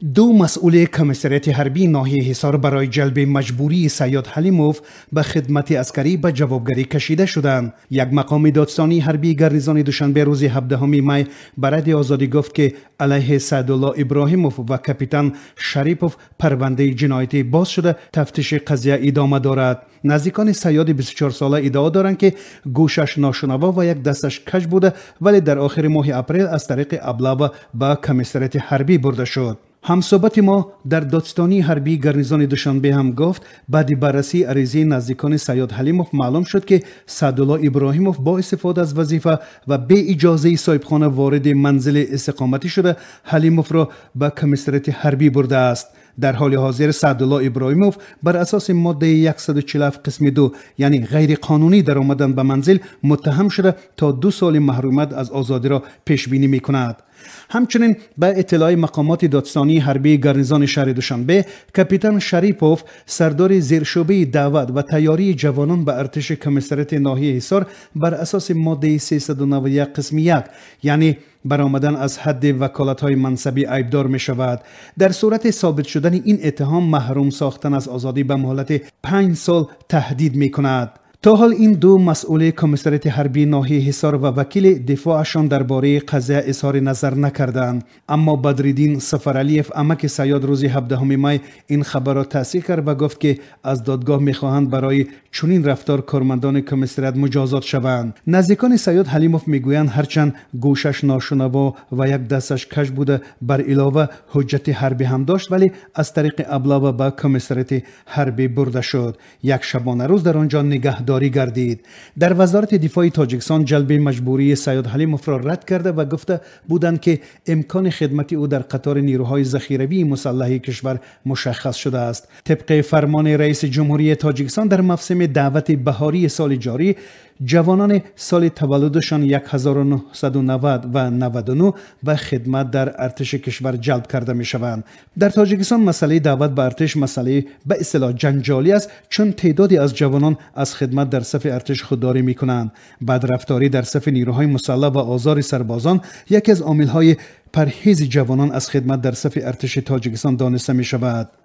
Ду масъули комиссариати ҳарбии ноҳияи Ҳисор барои ҷалби маҷбурии Сайёд Ҳалимов ба хидмати аскарӣ ба ҷавобгарӣ кашида шуданд. Як мақоми додстонии ҳарбии гарнизони Душанбе рӯзи 17 май ба Радиои Озодӣ гуфт, ки алайҳи Саъдулло Иброҳимов ва капитан Шарипов парвандаи ҷиноятӣ боз шуда, тафтиши қазия идома дорад. Наздикони Сайёди 24-сола иддао доранд, ки гӯшаш ношунаво ва як дасташ каҷ буда, вале дар охири моҳи апрел аз тариқи аблава ба комиссариати ҳарбӣ бурда шуд. Ҳамсӯҳбати мо дар додстонии ҳарбии гарнизони Душанбе ҳам гуфт, баъди баррасии аризаи наздикони Сайёд Ҳалимов маълум шуд, ки Саъдулло Иброҳимов бо истифода аз вазифа ва бе иҷозаи соҳибхона вориди манзили истиқоматӣ шуда, Ҳалимовро ба комиссариати ҳарбӣ бурдааст. Дар ҳоли ҳозир Саъдулло Иброҳимов бар асоси моддаи 147 қисми 2, яъне ғайриқонунӣ даромадан ба манзил, муттаҳам шуда, то 2 соли маҳрумият аз озодиро пешбинӣ мекунад. Ҳамчунин ба иттилои мақомоти додстонии ҳарбии гарнизони шаҳри Душанбе, капитан Шарипов, сардори зершӯбаи даъват ва тайёрии ҷавонон ба артиши комиссариати ноҳияи Ҳисор, бар асоси моддаи 391 қисми 1, яъне баромадан аз ҳадди ваколатҳои мансабӣ, айбдор мешавад. Дар сурати собит шудани ин иттиҳом маҳрум сохтан аз озодӣ ба муҳлати 5 сол таҳдид мекунад. То ҳол ин ду масъули комиссариати ҳарбии ноҳияи Ҳисор ва вакили дифоашон дар бораи қазия изҳори назар накарданд. Аммо Бадриддин Сафаралиев, амаки Сайёд, рӯзи 17 май ин хабарро тасдиқ кард ва гуфт, ки аз додгоҳ мехоҳанд барои чунин рафтор кормандони комиссариат муҷозот шаванд. Наздикони Сайёд Ҳалимов мегӯянд, ҳарчанд гӯшаш ношунаво ва як дасташ каҷ буда, бар илова ҳуҷҷати ҳарбӣ ҳам дошт, вале аз тариқи аблава ба комиссариати ҳарбӣ бурда шуд. Як шабонарӯз дар он ҷо нигаҳдорӣ гардид. Дар Вазорати дифои Тоҷикистон ҷалби маҷбурии Сайёд Ҳалимовро рад карда ва гуфта буданд, ки имкони хидмати ӯ дар қатори нерӯҳои захиравии мусаллаҳи кишвар мушаххас шудааст. Тибқи фармони раиси ҷумҳурии Тоҷикистон дар мавсими даъвати баҳории соли ҷорӣ ҷавонони соли таваллудашон 1990 ва 99 ба хидмат дар артиши кишвар ҷалб карда мешаванд. Дар Тоҷикистон масъалаи даъват ба артиш масъалаи ба истилоҳ ҷанҷолӣ аст, чун теъдоде аз ҷавонон аз хидмат дар сафи артиш худдорӣ мекунанд. Бадрафторӣ дар сафи нерӯҳои мусаллаҳ ва озори сарбозон яке аз омилҳои парҳези ҷавонон аз хидмат дар сафи артиши Тоҷикистон дониста мешавад.